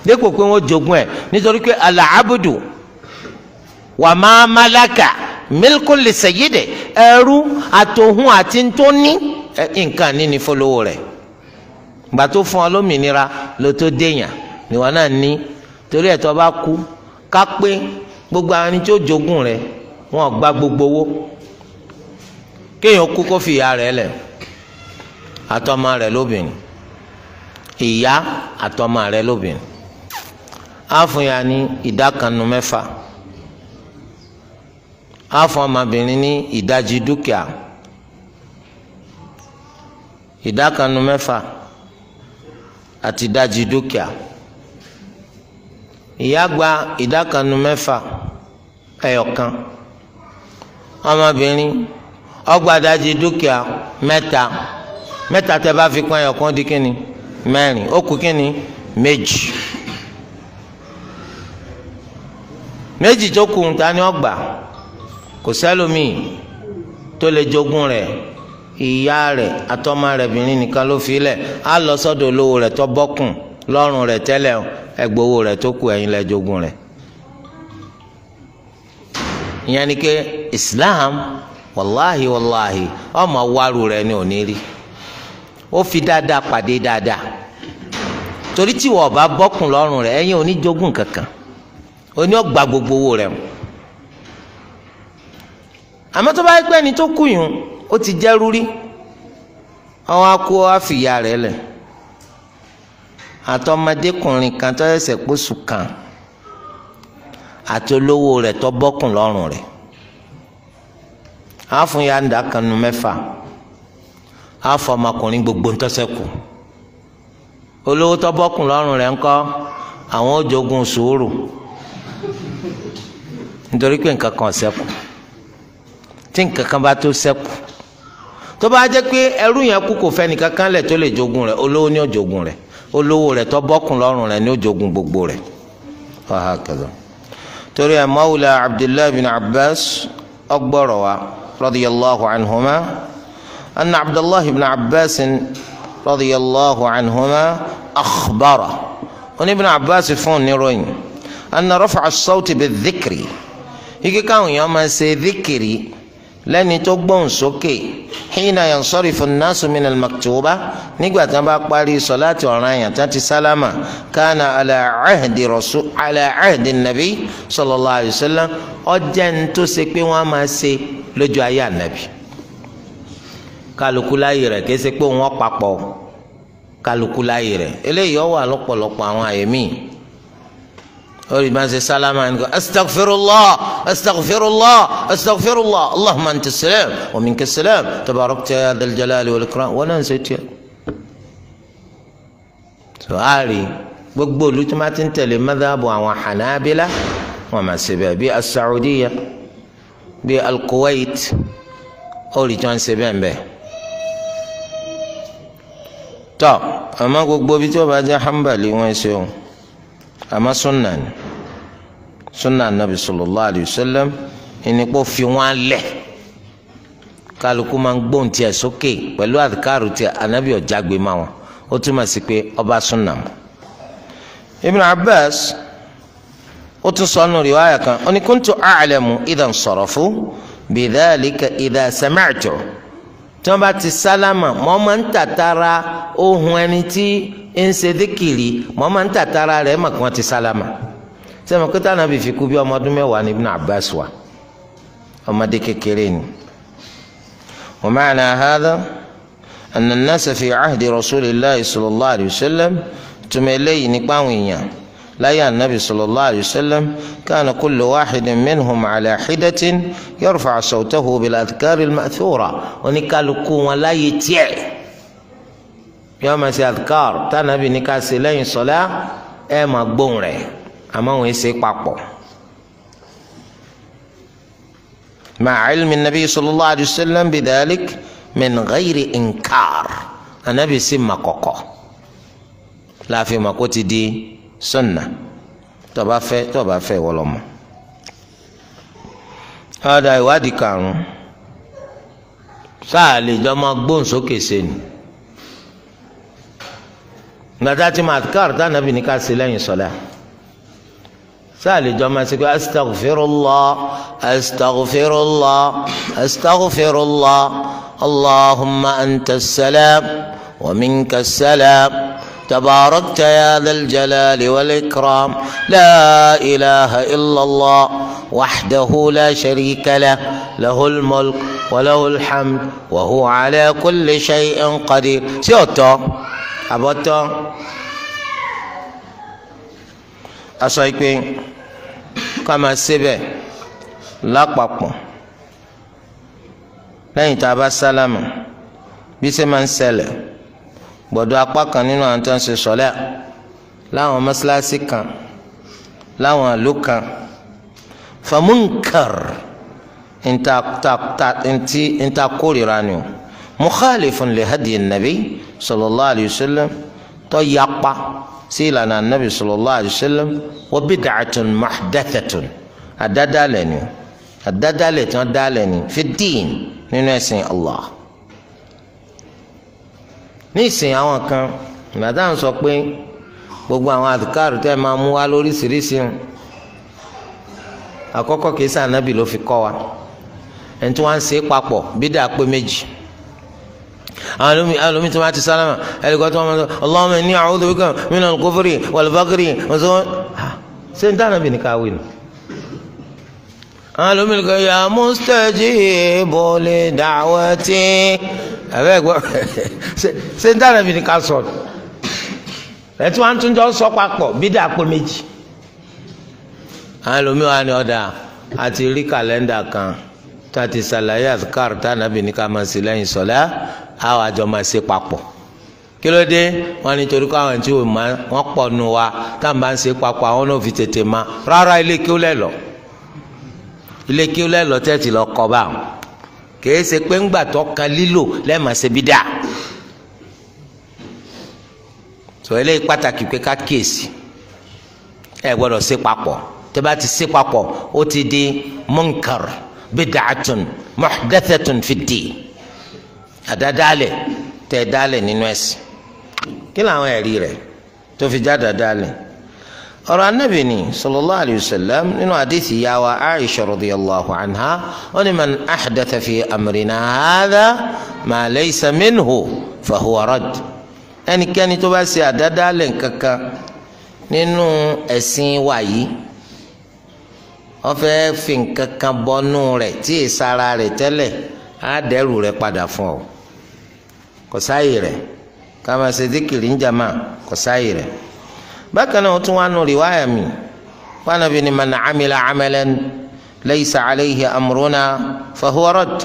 [SPEAKER 1] Dípò pé wọ́n jogún ẹ̀ nítorí pé al-abdu wa ma malaka milkun li sayyidi, ẹrú àtòhun àti ntóní nǹkan níní fọlọ́wọ́ rẹ̀. Gbà tó fún ọ lómìnira ló tó déyàn níwọ̀n náà ní. Torí ẹ̀ tó bá kú, ká pé gbogbo àwọn ẹni tó jogún rẹ̀ wọ́n gba gbogbo owó. Kéèyàn kú kó fi ìyá rẹ̀ lẹ̀ àtọmọ rẹ̀ lóbìnrin, ìyá àtọmọ rẹ̀ lóbìnrin, á fún ya ní ìdá kan nínú mẹ́fà, á fún ọmọbìnrin ní ìdajì dúkìá, ìdá kan nínú mẹ́fà àti ìdajì dúkìá. Ìyá gba ìdá kan nínú mẹ́fà ẹyọkan, ọmọbìnrin ọgbà ìdajì dúkìá mẹ́ta. Mẹ́ta tẹ́ bá fi kún ẹyọkan di kíni? Mẹ́rin. Ó kù kíni? Méjì. Méjì tó kù ta ni ọgbà? Kò sẹ́lómi tó lè jogún rẹ̀. Ìyá rẹ̀ àtọmọ rẹ̀ bìnrin nìkan ló fi lẹ̀. Á lọ sọ́dọ̀ olówó rẹ̀ tó bọ́kùn lọ́rùn rẹ̀ tẹ́lẹ̀, ẹgbowó rẹ̀ tó kù, ẹ̀yin lẹ jogún rẹ̀. Ìyẹn ni pé Islam, wàláhì wàláhì, ọmọ wàrú rẹ̀ ni ò ní rí. Ó fi dáadáa pàdé dáadáa. Torí tí wọ́n bá bọ́kùn lọ́rùn rẹ̀, ẹ̀yin ò ní jogún kankan, oní ọgbà gbogbo owó rẹ̀. Àmọ́ tó bá yẹ pé ẹni tó kú yùn ó ti jẹ́ rúrí, àwọn akó àfìyà rẹ̀ lẹ̀ àtọmọdékùnrin kan tó ẹsẹ̀ pósù kan àti olówó rẹ̀ tó bọ́kùn lọ́rùn rẹ̀, àfún ya ń dà kan nu mẹ́fà, àfọ ọmọkùnrin gbogbo ńtọ́sẹ̀kù. Olówó tó bọ́kùn lọ́rùn rẹ̀ ńkọ́? Àwọn ó jogún sùúrù, nítorí pé nǹkan kan ṣẹ́kù. Tí nǹkan kan bá tó ṣẹ́kù, tó bá jẹ́ pé ẹrú yẹn kú kò fẹ́ nìkan kan lẹ̀ tó lè jogún rẹ̀, olówó ni ó jogún rẹ̀. Olówó rẹ̀ tó bọ́kùn lọ́rùn rẹ̀ ni ó jogún gbogbo rẹ̀. Wàhákàdà. Torí ẹ̀ mawula Abdullahi bin Abbas ọgbọ́rọ̀ wa radiyallahu anhuma, anna Abdullahi bin Abbas radiyallahu anhuma akhbara, oní bin Abbas fún níròyìn anna rafa'a as-sawti bi-dhikri, ike káwọn èèyàn máa ṣe dhikri lẹ́ni tó gbóhùn sókè, hina yansarifu an-nasu min al-maktuba, nígbà tí wọ́n bá parí sọláàtì ọ̀ranyàn tí wọ́n ti sálámà, kana ala ahdi rasul, ala ahdi nabi sallallahu alayhi wa sallam, ọjẹ́ ní tó ṣe pé wọ́n máa ṣe lójú ayé ànábì. Kálukú láyè rẹ̀, kì í ṣe pé wọ́n papọ̀, kálukú láyè rẹ̀. Eléyìí ó wà lọ́pọ̀lọpọ̀ àwọn àyè míì. Orí bá ń ṣe sálámà ní ko astaghfirullah, astaghfirullah, astaghfirullah, allahumma anta salam wa minka salam, tabarakta ya dhal jalali wal ikram. Wọn náà ń ṣe tiẹ̀. Tó a rí gbogbo olùtúmọ̀ tí ń tẹ̀lé madhabu àwọn hanabila, wọn máa ṣe bẹ́ẹ̀, bí asaudiya, bí alkuwait, orí tí wọ́n ń ṣe bẹ́ẹ̀ bẹ́ẹ̀. Tọ́ àmọ́ gbogbo bí tí wọ́n bá jẹ́ hanbali wọ́n ṣe o, àmọ́ sunna ni sunna anabi sallallahu alayhi wa sallam ìnípò fi wọn lẹ̀, kálukú máa ń gbóhùn tiẹ̀ sókè pẹ̀lú àdìkárù tiẹ̀, anabi ọ̀jágbe máa wọn, ó túmọ̀ sí pé ọba sunna mu. Ibn Abbas ó tún sọ nù riwaya kan, ó ní kuntu a'lamu idha nsarafu bidhalika idha sami'tu, tí wọ́n bá ti sálámà, mọ́ máa ń tàtàrà ohun ẹni tí ń ṣe díkìrì, mọ́ máa ń tàtàrà rẹ̀ mọ̀ kí wọ́n ti sálámà. Sẹ́mi pé táwọn àbí fi kú bí ọmọ ọdún 10 ní Ibn Abbas wa, ọmọdé kékeré ni. Wa ma'na hadha anna an-nasa fi ahdi rasulillahi sallallahu alayhi wa sallam, túmọ̀ eléyìí nípa àwọn èèyàn láyé anabi sallallahu alayhi wa sallam, kana kullu wahidin minhum ala hidatin yarfa sawtahu bil adhkari al-ma'thura, oníkálukú wọn láyé tiẹ̀ yóò máa ṣe adhkar tánàbí ní ká ṣe lẹ́yìn sọlá, ẹ máa gbóhùn rẹ̀, àmọ́ wọn ṣe papọ̀. Ma'a ilmi nabi sallallahu alayhi wa sallam bidhalik Min ghayri inkar, anabi sì mà kọ̀kọ̀ láàfin mà kó ti di sunna. Tó bá fẹ́, tó bá fẹ́, wọlọmọ. Ọ̀dà ìwádìí karùn-ún, sáà lè jọ máa gbóhùn sókè sẹ́ni gbàtà tí ma adhkar tá nàbì ní ká ṣe lẹ́yìn sọ̀lá? Sáà lè jọ máa ṣe pé astaghfirullah, astaghfirullah, astaghfirullah, allahumma anta salam wa minka salam, tabarakta ya dhal jalali wal ikram, la ilaha illallah wahdahu la sharika lah, lahul mulk wa lahul hamd wa huwa ala kulli shay'in qadir? Sí ọ̀tọ̀ àbọ̀tọ́? Aṣọ ìpè ká máa ṣe bẹ́ẹ̀ lápapọ̀ lẹ́yìn tá a bá sálámà, bí ṣe máa ń ṣẹlẹ̀ gbọ́dọ̀ apá kan nínú àwọn tó ń ṣe sọ́lá láwọn mọ́ṣáláṣí kan, láwọn ìlú kan, famunkar ntí nta kórìíra ni o, mukhalifun li hadiyi nabi sallallahu alayhi wa sallam, tó yapa sí ìlànà nabi sallallahu alayhi wa sallam, wa bid'atun muhdathatun, àdádálẹ̀ ni o, àdádálẹ̀ tí wọ́n dálẹ̀ ni fi dín nínú ẹ̀sìn Allah. Ní ìsìn, àwọn kan ìgbàdá ń sọ pé gbogbo àwọn àdìkárù tẹ́ máa mú wá lóríṣiríṣi, àkọ́kọ́, kìí sàn nábì ló fi kọ́ wa. Ẹni tí wọ́n ń ṣe é papọ̀, bídà pé méjì. Àwọn alomi tí wọ́n ti sálámà, ẹ̀ríkọ́ tí wọ́n máa sọ Allahumma inni a'udhu bika minal kufri wal faqri, ọ̀sán ṣé ń dáná bì ní káwé nù. Àwọn alomi kò ya mustajibu li da'wati, ẹ̀fẹ́ gbọ́, ṣé ń dáná bì ní ká sọ ẹ̀ tí wọ́n tún jọ sọ papọ̀, bídà pé méjì. Àwọn alomi wa ni ọ̀dà àti rí kàlẹ́ndà kan tá a ti ṣàlàyé àfikàr tá a nàbì ní ká máa ṣe lẹ́yìn sọ̀lá, àwọn àjọ máa ṣe papọ̀. Kí ló dé? Wọn ní torí kó àwọn tí wọn pọ̀ nù wa, tá a máa ń ṣe papọ̀, àwọn náà fi tètè ma. Rárá, ilé kí ó lẹ̀ lọ, ilé kí ó lẹ̀ lọ tẹ́tì lọ kọ́ bá wọn. Kìí ṣe pé ńgbà tó kan lílò lẹ́ẹ̀ma ṣe bí dáa tó. Eléyìí pàtàkì pé ká kíyèsí. Ẹ gbọ́dọ̀ ṣe papọ̀. Tẹ́ bá ti ṣe papọ̀, ó ti di munkar, bid'atun muhdathatun fi ddin, àdádálẹ̀ tẹ́ dálẹ̀ nínú ẹ̀sìn. Kí làwọn ẹ̀rí rẹ̀ tó fi já àdádálẹ̀? Ọ̀rọ̀ anábì ni sallallahu alayhi wa sallam nínú àdìsí yàwá Aisha radiyallahu anha, ó ní man ahdatha fi amrina hadha ma laysa minhu fahuwa radd. Ẹnikẹ́ni tó bá ṣe àdádálẹ̀ nkankan nínú ẹ̀sìn wa yìí, wọ́n fẹ́ fi nkankan bọ́nú rẹ̀ tí ìsara rẹ̀ tẹ́lẹ̀, á dẹ́rù rẹ̀ padà fún ọ. Kò sáyè rẹ̀ ká máa ṣe díkìrì ń jàmá, kò sáyè rẹ̀. Bákan náà, ó tún wá nù rìwáyà mi wọn nàbí ni man amila amalan laysa alayhi amruna fahuwa radd.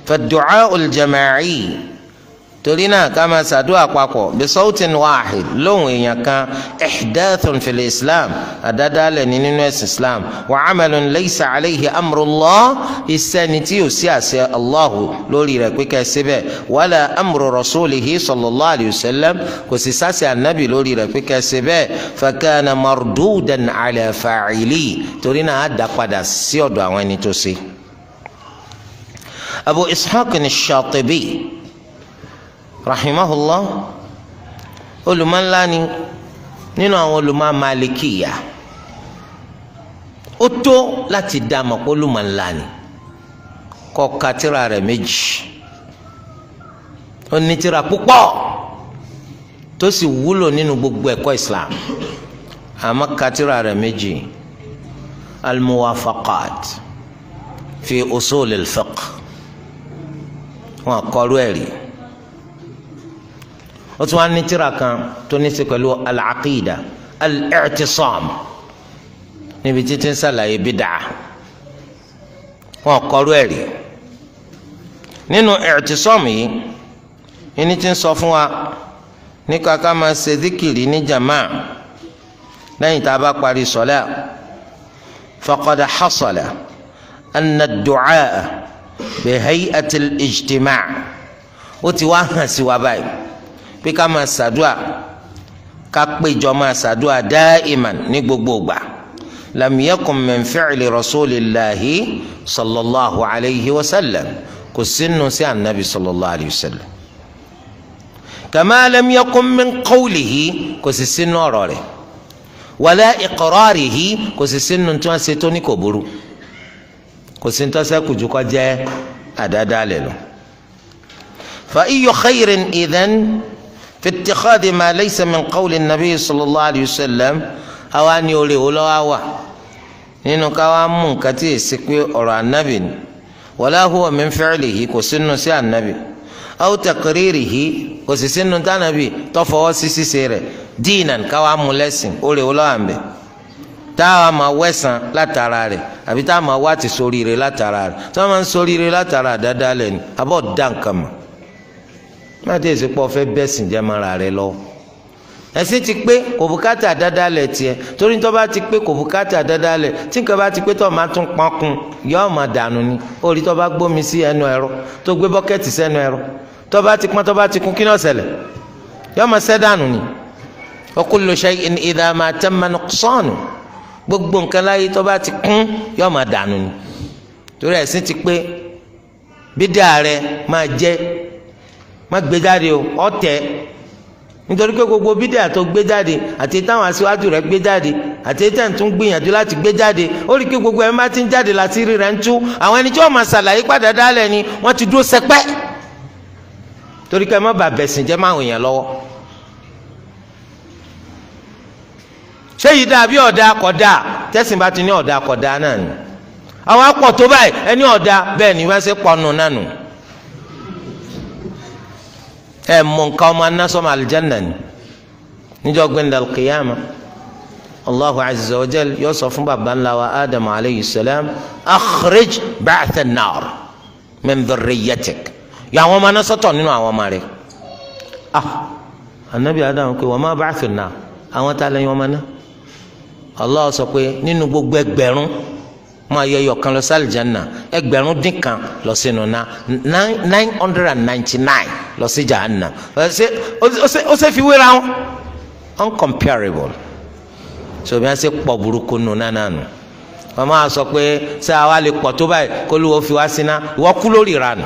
[SPEAKER 1] Fad-du'a al-jama'i, torí náà ká máa ṣàdúrà papọ̀, bi sawtin wahid, lóhùn èèyàn kan, ihdathun fil islam, àdádálẹ̀ ní nínú ẹ̀sìn Islam, wa amalun laysa alayhi amrullah, iṣẹ́ ni tí yóò sí àṣẹ Allahu lórí rẹ̀ pé ká ẹ ṣe bẹ́ẹ̀, wala amru rasulihi sallallahu alayhi wa sallam, kò sì sáṣẹ ànábì lórí rẹ̀ pé ká ẹ ṣe bẹ́ẹ̀, fakana mardudan ala fa'ili, torí náà á dá padà sí ọ̀dọ̀ àwọn ẹni tó ṣe. Abu Ishaq ash-Shatibi rahimahullah, olùmọ̀ ńlá ni nínú àwọn olùmọ̀ Malikiya. Ó tó láti dá mọ̀ pé olùmọ̀ ńlá ni kó ka tírà rẹ̀ méjì. Ó ní tírà púpọ̀ tó sì wúlò nínú gbogbo ẹ̀kọ́ Islam, àmọ́ ka tírà rẹ̀ méjì, Al-Muwafaqat fi Usul al-Fiqh, wọn kọrú ẹ̀rí. Ó tún wá ní tírà kan tó ní í ṣe pẹ̀lú al-aqida, al-i'tisam, níbi títí ń ṣàlàyé bídà. Wọn kọrú ẹ̀rí. Nínú i'tisam yìí, ẹni tí ń sọ fún wa nípa ká máa ṣe díkìrì ní jama lẹ́yìn tá a bá parí sọlá. Faqad hasala anna ad-du'a bi hay'atil ijtima', ó ti wá hàn sí wa báyìí pé ká máa ṣàdúà, ká péjọ máa ṣàdúà da'iman ní gbogbo ìgbà. Lam yakun min fi'li rasulillahi sallallahu alayhi wa sallam, kò sínú sí anabi sallallahu alayhi wa sallam. Kama lam yakun min qawlihi, kò sì sínú ọ̀rọ̀ rẹ̀, wala iqrarihi, kò sì sínú tí wọ́n ṣe tó ní kò burú, kò sí ntọ́sẹ́ kùjú kọ́ jẹ́ àdádálẹ̀ lọ. Fa iyyu khayrin idhan fi ittikhadhi ma laysa min qawli an-nabi sallallahu alayhi wa sallam, àwa ni orí wo lọ́wọ́ wà nínú ká wá mú nǹkan tí èsì pé ọ̀rọ̀ ànábì ni, wala huwa min fi'lihi, kò sínú sí ànábì, aw taqririhi, kò sì sínú tànábì tó fọwọ́ sí ṣíṣe rẹ̀, díìnàn ká wá mú lẹ́sìn, orí wo lọ́wọ́ à ń bẹ̀ táwa máa wẹ̀sán látara rẹ̀, àbí táwa máa wá ti ṣoríire látara rẹ̀. Tí wọ́n máa ń ṣoríire látara dáadáa lẹ́nu abọ́ dá nǹkan mọ̀, má ti èsì pọ̀ fẹ́ bẹ́sìn jẹ́ mọ́ra rẹ̀ lọ. Ẹ̀sìn ti pé kò bùkátà dáadáa lẹ̀ tiẹ̀, torí tó bá ti pé kò bùkátà dáadáa lẹ̀, tí nǹkan bá ti pé tó máa tún pọ́nkun yóò máa dànù ni. Orí tó bá gbómi sí ẹnu ẹ̀rọ, tó gbé bọ́kẹ́tì sẹ́nu ẹ̀rọ, tó bá ti pọ́n tó bá ti kún, kí ni ó ṣẹlẹ̀? Yóò máa ṣẹ́ dànù ni. Wa kullu shay'in idha ma tamma nuqsanu, gbogbo nǹkan láyé tó bá ti kún yóò máa dànù ni. Torí ẹ̀sìn ti pé bídà rẹ máa jẹ, má gbé jáde o, ọ̀tẹ̀. Nítorí pé gbogbo bídà tó gbé jáde àti táwọn aṣíwájú rẹ gbé jáde àti tẹ̀ ń tún gbìyànjú láti gbé jáde, ó rí i pé gbogbo ẹ̀ máa ti ń jáde láti rí rẹ̀ ń tú. Àwọn ẹni tí wọ́n máa ṣàlàyé padà dálẹ̀ ni wọ́n ti dúró sẹpẹ́, torí pé ẹ má bàa bẹ̀sìn jẹ́ máa wòyàn lọ́wọ́. Ṣé yìí dáa bí ọ̀dà kọ̀dà? Tẹ̀sìn bá ti ní ọ̀dà kọ̀dà náà ni. Àwọn akpọ̀ tó báyìí ẹni ọ̀dà bẹ́ẹ̀ ni wọ́n ṣe pọnù náà nù. Ẹ mọ nǹkan ọmọ anásọ́mọ alìjánà ni níjọ́ gbẹ̀ndà kìyàmà, Allahu azza wa jal yóò sọ fún baba ńlá wa Adam aleyhi salam, akhrij ba'tha an-nar min dhurriyyatik, yọ àwọn ọmọ anásọ́tọ̀ nínú àwọn ọmọ rẹ̀. Ah, anabi Adam pé wa ma ba'thu an-nar, àwọn tá a lẹ́yìn ọmọ náà. Allah sọ pé nínú gbogbo ẹgbẹ̀rún máa yọ ẹyọ kan lọ sí àlìjáná, ẹgbẹ̀rún dín kan lọ sínú ná, 999 lọ sí jahannam. Ó ṣe fi wéra wọn, uncomparable. So bí wọ́n ṣe pọ̀ burúkú nù náà nù. Wọ́n máa sọ pé ṣé àwa lè pọ̀ tó báyìí kó ló fi wá síná, ìwọ kú lórí ìranù.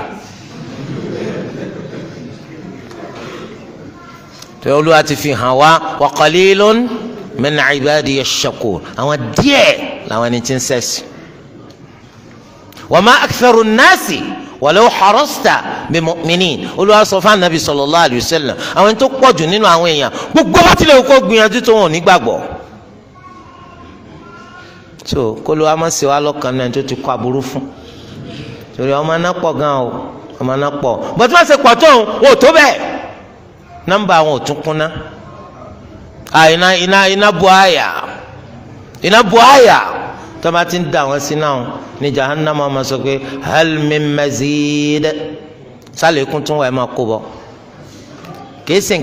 [SPEAKER 1] Tó Olúwa ti fi hàn wá, wa qalilun min ibadiy ash-shakur, àwọn díẹ̀ làwọn ẹni tí ń sẹ́sì. Wa ma aktharu an-nasi walau harasta bimu'minin, Olúwa sọ fún anabi sallallahu alayhi wa sallam, àwọn tó pọ̀ jù nínú àwọn èèyàn gbogbo bá tilẹ̀ kó gbìyànjú tó wọn ò ní gbàgbọ́. So kólú wa má ṣe wá lọ́kàn náà tó ti kọ́ aburú fún, torí ọmọ náà pọ̀ gan o, ọmọ náà pọ̀, bọ́tú wọ́n ṣe pọ̀ tó wọn ò tó bẹ́ẹ̀, nọ́mbà àwọn ò tún kúnná. Iná iná iná bu àyà, iná bu àyà, tó bá ti ń da wọn sí náà ní jahannama máa sọ pé hal min mazid, sálẹ̀kùn tún wà ẹ̀ máa kó bọ̀. Kìí ṣe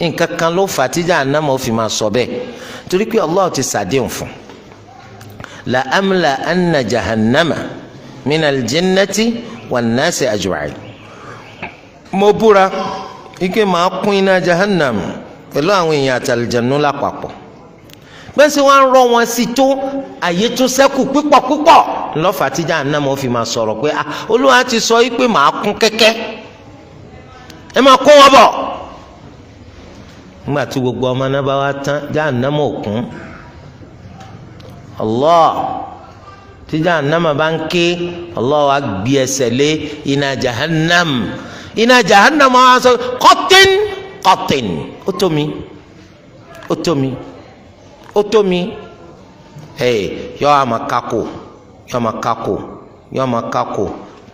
[SPEAKER 1] nǹkan kan ló fà tí jahannama ó fi máa sọ bẹ́ẹ̀, torí pé Allah ti sàdéhùn fún la amla anna jahannama minal jinnati wan nasi ajma'in. Mo búra ike máa kún iná jahannam pẹ̀lú àwọn èèyàn àtàlìjẹ̀nu lápapọ̀. Bẹ́sẹ̀ wọ́n á rọ wọn sí tó àyè tó sẹ́kù pípọ̀ púpọ̀ lọ́fà tí jahannam ó fi máa sọ̀rọ̀ pé ah, Olúwa ti sọ yìí pé màá kún kẹ́kẹ́, ẹ máa kó wọn bọ̀. Nígbà tí gbogbo ọmọ náà bá wá tán, jahannam ò kún. Allah tí jahannam bá ń ké, Allah wa gbé ẹsẹ̀ lé iná jahannam. Iná jahannam wa sọ kọ́tín kọ́tín, ó tó mi, ó tó mi, ó tó mi. Yọ àmà kakò, yọ àmà kakò, yọ àmà kakò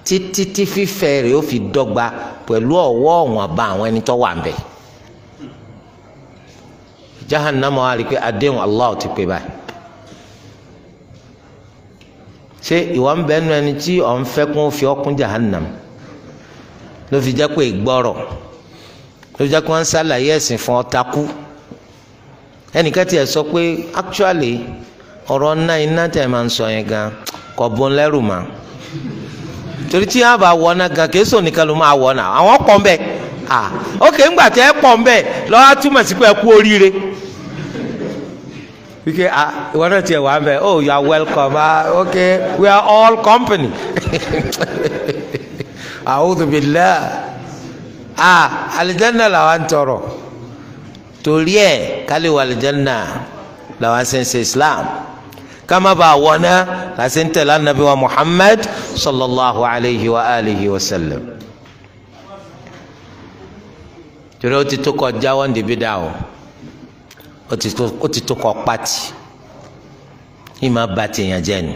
[SPEAKER 1] títí tí fífẹ̀ rẹ̀ ó fi dọ́gba pẹ̀lú ọwọ́ ọ̀wọ̀n àbá àwọn ẹni tó wà ń bẹ̀. Jahannam wa rí i pé àdéhùn Allah ti pè báyìí. Ṣé ìwọ ń bẹ nu ẹni tí ọ̀ ń fẹ́ kún fi ọkùn jahannam? Ló fi jẹ́ pé ìgbọ́rọ̀, ló fi jẹ́ pé wọ́n ń ṣàlàyé ẹ̀sìn fún ọ takú. Ẹnìkan tiẹ̀ sọ pé actually ọ̀rọ̀ ńlá iná tẹ̀ máa ń sọ yẹn gan kò bọ́n lẹ́rù mà. Torí tí wọn bá wọ náà gan, kìí sọ nìkan ló máa wọ náà, àwọn pọ̀ ń bẹ̀. Ah, ok, ńgbà tẹ́ ẹ pọ̀ ń bẹ̀ lọ́wọ́ túmọ̀ sí pé ẹ kú oríire. Wíkẹ́, ah, ìwọ náà tiẹ̀ wà ń bẹ̀. Oh, you are welcome. Ah, ok, we are all company. A'udhu billah. Ah, alijanna làwọn ń tọrọ. Torí ẹ kálí wà alijanna làwọn ṣe ń ṣe Islam, kama bá wọná làṣẹ ń tẹ̀lé anabi wa Muhammad sallallahu alayhi wa alihi wa sallam. Torí ó ti tó kọ jáwọ́ níbi dá o, ó ti tó kọ pati. Ìmọ̀ bá tèèyàn jẹ́ ni,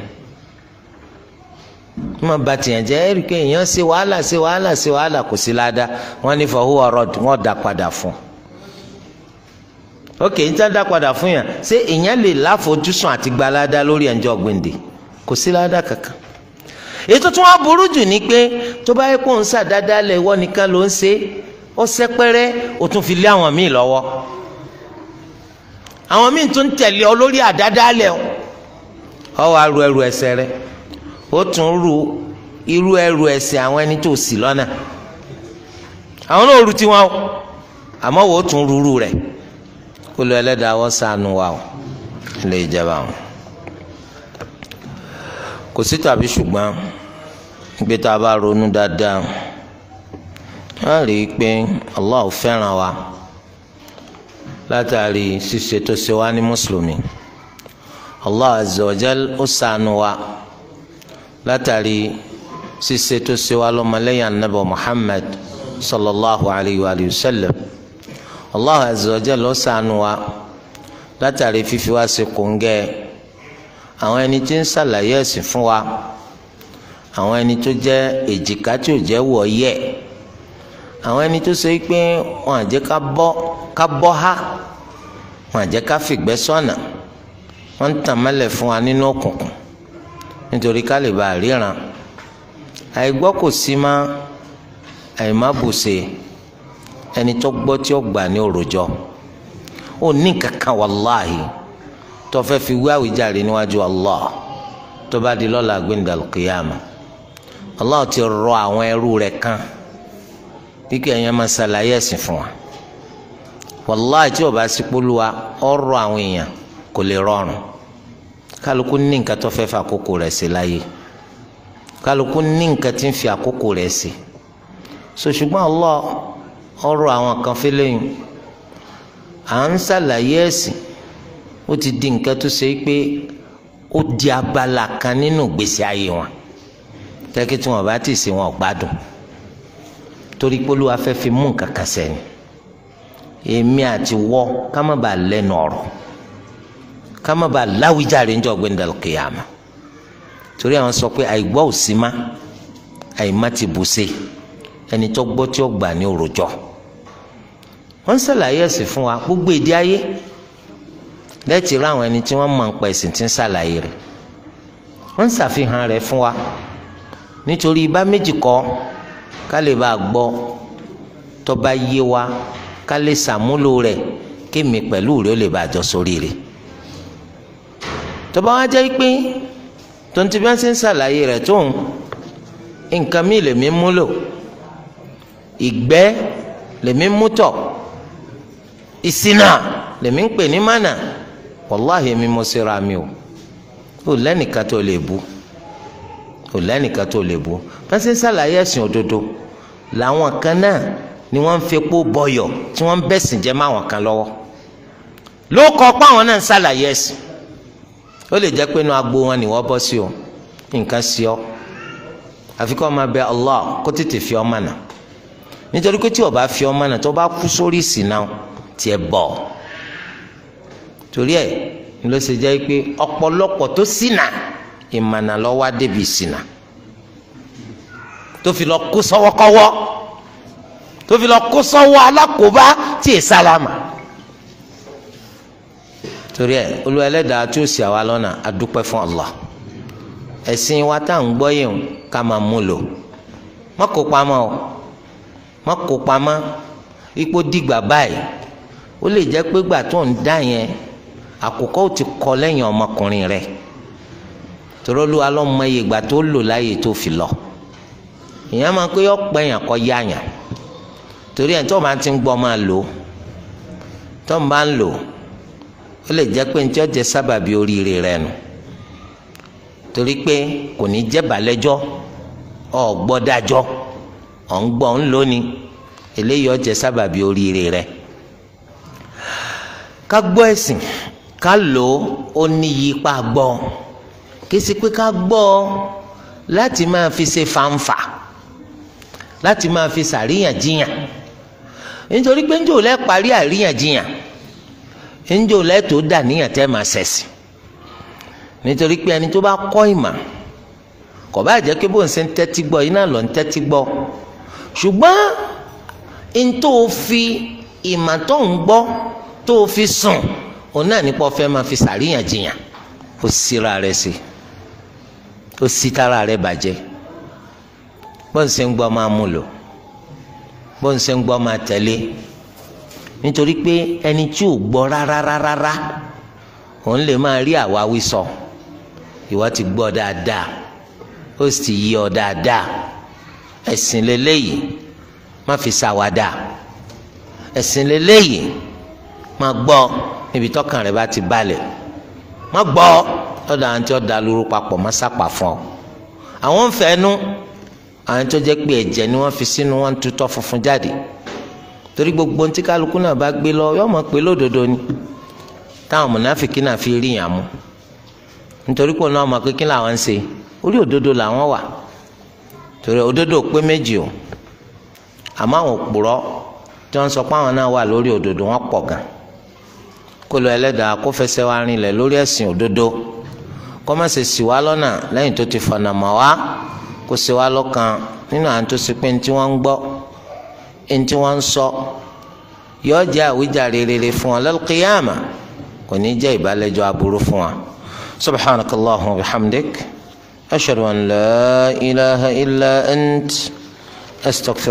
[SPEAKER 1] ìmọ̀ bá tèèyàn jẹ́. Ẹ̀rí pé èèyàn ṣe wàhálà, ṣe wàhálà, ṣe wàhálà, kò sí ládàá. Wọ́n ní fahuwa radd, wọ́n dá padà fún. Ok, n tí wọ́n dá padà fún yàn, ṣé èèyàn lè láfojúsùn àti gbalada lórí ẹ̀ńjọ́ gbèǹde? Kò sí ládàá kankan. Ètò tí wọ́n burú jù ni pé tó bá yẹ kó ń sàdáadáa lẹ̀, ìwọ nìkan ló ń ṣe, ó sẹ́pẹ́rẹ́, ó tún fi lé àwọn míì lọ́wọ́. Àwọn míì tún tẹ̀lé ọ lórí àdádálẹ̀. Ọ wàá ru ẹrù ẹ̀ṣẹ̀ rẹ, ó tún ru irú ẹrù ẹ̀ṣẹ̀ àwọn ẹni tó sì lọ́nà. Àwọn náà ru tiwọn o, àmọ́ wò ó tún rúru rẹ̀. Kó lọ ẹlẹ́dàá wọ́n ṣàánú wa o, lè jẹba o. Kò sí tàbí ṣùgbọ́n gbé tá a bá ronú dáadáa, á rí i pé Allah fẹ́ràn wa látàrí ṣíṣe tó ṣe wá ní mùsùlùmí. Allah azza wa jal ó ṣàánú wa látàrí ṣíṣe tó ṣe wá lọ́mọlẹ́yìn anabi Muhammad sallallahu alayhi wa sallam. Allah azza wa jal ó ṣàánú wa látàrí fífi wá ṣe kòńgẹ́ àwọn ẹni tí ń ṣàlàyé ẹ̀sìn fún wa, àwọn ẹni tó jẹ́ èjìká tí ò jẹ́ wọ̀ yẹ̀, àwọn ẹni tó ṣe pé wọn àjẹ́ ká bọ́ há, wọn àjẹ́ ká fìgbẹ́ sọ̀nà, wọn ń tàn mọ́lẹ̀ fún wa nínú òkùnkùn nítorí ká lè bá a ríran. Àìgbọ́ kò sí má, àìmá bùṣe. Ẹni tó gbọ́ tí ó gbà ní òròjọ́ ó ní kankan, wàláhì, tó fẹ́ fi wí àwíjàre níwájú Allah tó bá di lọ́la gbẹ̀ndàlùkìyàmà. Allah ti rọ àwọn ẹrú rẹ̀ kan kíkẹ́ ẹ̀yàn máa ṣàlàyé ẹ̀sìn fún wa. Wàláhì, tí o bá sí polúwa ọ̀rọ̀ àwọn èèyàn kò lè rọrùn. Kálukú ní nǹkan tó fẹ́ fi àkókò rẹ̀ ṣe láyé, kálukú ní nǹkan tí ń fi àkókò rẹ̀ ṣe. So ṣùgbọ́n Allah ọ̀rọ̀ àwọn kan fẹ́lẹ́yìn à ń ṣàlàyé ẹ̀sìn, ó ti di nǹkan tó ṣe pé ó di abala kan nínú ìgbésí ayé wọn, tẹ́kí tí wọn bá ti ṣe wọn ò gbádùn, torí pé Olúwa fẹ́ fi mú nǹkan kan sẹ́ni. Èmi àti wọ́ ká má bàa lẹ́nu ọ̀rọ̀, ká má bàa láwíjàre ńjọ́ gbẹ̀ndàlù kìyàmà. Torí àwọn sọ pé àìgbọ́ ò sí má, àìmá ti bù ṣe. Ẹni tó gbọ́ tí ó gbà ní òròjọ́. Wọ́n ń ṣàlàyé ẹ̀sìn fún wa gbogbo èdè ayé lẹ́tì rí àwọn ẹni tí wọ́n mọ̀ ń pa ẹ̀sìn tí ń ṣàlàyé rẹ̀. Wọ́n ń ṣàfihàn rẹ̀ fún wa nítorí ibà méjì kọ́, ká lè bá a gbọ́, tó bá yé wa ká lè ṣàmúlò rẹ̀, kémi pẹ̀lú rẹ̀ ó lè bá a jọ sórí rẹ̀. Tó bá wá jẹ́ pé tó ń ti bí wọ́n ṣe ń ṣàlàyé rẹ̀ tóun nǹkan mi lèmi múlò, ìgbẹ́ lèmi mútọ̀, ìṣìnà lèmi ń pè ní mánà, wàláhì mi mo ṣe ra mi o. Ò lẹ́nìkan tó lè bu, ò lẹ́nìkan tó lè bu. Wọ́n ṣe ń ṣàlàyé ẹ̀sìn òdodo làwọn kan náà ni wọ́n ń fepó bọyọ̀ tí wọ́n ń bẹ̀sìn jẹ́ máwọn kan lọ́wọ́ ló kọ́ pé àwọn náà ń ṣàlàyé ẹ̀sìn. Ó lè jẹ́ pé inú agbo wọn ni wọ́n bọ́ sí o, nǹkan sí ọ, àfi kó máa bẹ Allah kó tètè fi ọ mọ̀nà. Nítorí pé tí o bá fi ọ mọ̀nà, tó bá kú sórí ìsìn náà, tiẹ̀ bọ̀. Torí ẹ̀ ló ṣe jẹ́ pé ọ̀pọ̀lọpọ̀ tó ṣìnà, ìmọ̀nà ló wá débi ìṣìnà, tó fi lọ kó sọ́wọ́kọ́wọ́, tó fi lọ kó sọ́wọ́ alákòóbá tí è sálámà. Torí ẹ̀ Olúwa ẹlẹ́dàá tí ó sì àwa lọ́nà, a dúpẹ́ fún Allah. Ẹ̀sìn wa tá à ń gbọ́ yẹn, ká máa mú lò, má kó pamọ́ o, má kó pamọ́ ipò dìgbà báyìí. Ó lè jẹ́ pé gbà tó ń dá yẹn, àkùkọ ò ti kọ lẹ́yìn ọmọkùnrin rẹ̀. Torí Olúwa ló mọ iye ìgbà tó lò láyè tó fi lọ. Ìyẹn máa pé ọ̀pẹ̀ yàn kọ́ yá yàn. Torí ẹ̀ tó máa ti ń gbọ́ máa lò ó, tó máa ń lò ó lè jẹ́ pé ní tí ó jẹ́ sábàbí oríire rẹ nù. Torí pé kò ní jẹ́ balẹ̀jọ́, ọ̀ gbọ́ dájọ́, ọ̀ ń gbọ́ ń lónìí, eléyìí ó jẹ́ sábàbí oríire rẹ. Ká gbọ́ ẹ̀sìn, ká lò ó níyì pa gbọ́. Kì í ṣe pé ká gbọ́ láti máa fi ṣe fanfa, láti máa fi ṣàríyànjiyàn. Nítorí pé njó lẹ́ parí àríyànjiyàn, njó lẹ́ tó dà níyàn tẹ́ máa ṣẹ̀sìn. Nítorí pé ẹni tó bá kọ́ ìmọ̀, kò bá jẹ́ pé bó ń ṣe ń tẹ́tí gbọ́ iná lọ ń tẹ́tí gbọ́, ṣùgbọ́n n tó fi ìmọ̀ tó ń gbọ́ tó fi sùn, òun náà nípa ọ̀fẹ́ máa fi ṣàríyànjiyàn, ó síra rẹ̀ sí, ó sì tara rẹ̀ bàjẹ́. Bó ń ṣe ń gbọ́ máa mú lò, bó ń ṣe ń gbọ́ máa tẹ̀lé. Nítorí pé ẹni tí ò gbọ́ rárá rárá, òun lè máa rí àwáwí sọ. Ìwọ ti gbọ́ dáadáa, ó sì yí ọ dáadáa. Ẹ̀sìn lélẹ́yìí, má fi ṣàwàdà. Ẹ̀sìn lélẹ́yìí, má gbọ́ níbi tọ́kàn rẹ bá ti balẹ̀. Má gbọ́ lọ́dọ̀ àwọn tí ó da lóru papọ̀, má sápà fún ọ. Àwọn ń fẹ́nu, àwọn tó jẹ́ pé ẹ̀jẹ̀ ni wọ́n fi sínú wọn tutọ́ funfun jáde. Torí gbogbo ntí kálukú náà bá gbé lọ, yóò mọ̀ pé lódodo ni táwọn mùnáfíkì náà fi rí yàn mú. Nítorí pé náà mọ̀ pé kí làwọn ń ṣe, orí òdodo làwọn wà. Torí òdodo pé méjì o, àmọ́ àwọn òpùrọ́ tí wọ́n sọ pé àwọn náà wà lórí òdodo wọn pọ̀ gan. Kó lọ Ẹlẹ́dàá kó fẹsẹ̀ wá rinlẹ̀ lórí ẹ̀sìn òdodo, kó má ṣe ṣì wá lọ́nà lẹ́yìn tó ti fọ̀nà mọ̀ wá, kó ṣe wá lọ́kàn nínú àwọn tó ṣe pé ntí wọ́n ń gbọ́, ntí wọ́n ń sọ, yóò jẹ́ àwíjàre rere fún wọn lal-qiyama, kò ní jẹ́ ìbálẹ́jọ́ aburú fún wa. Subhanakallahumma wa bihamdik, ashhadu an la ilaha illa ant, astaghfiruka.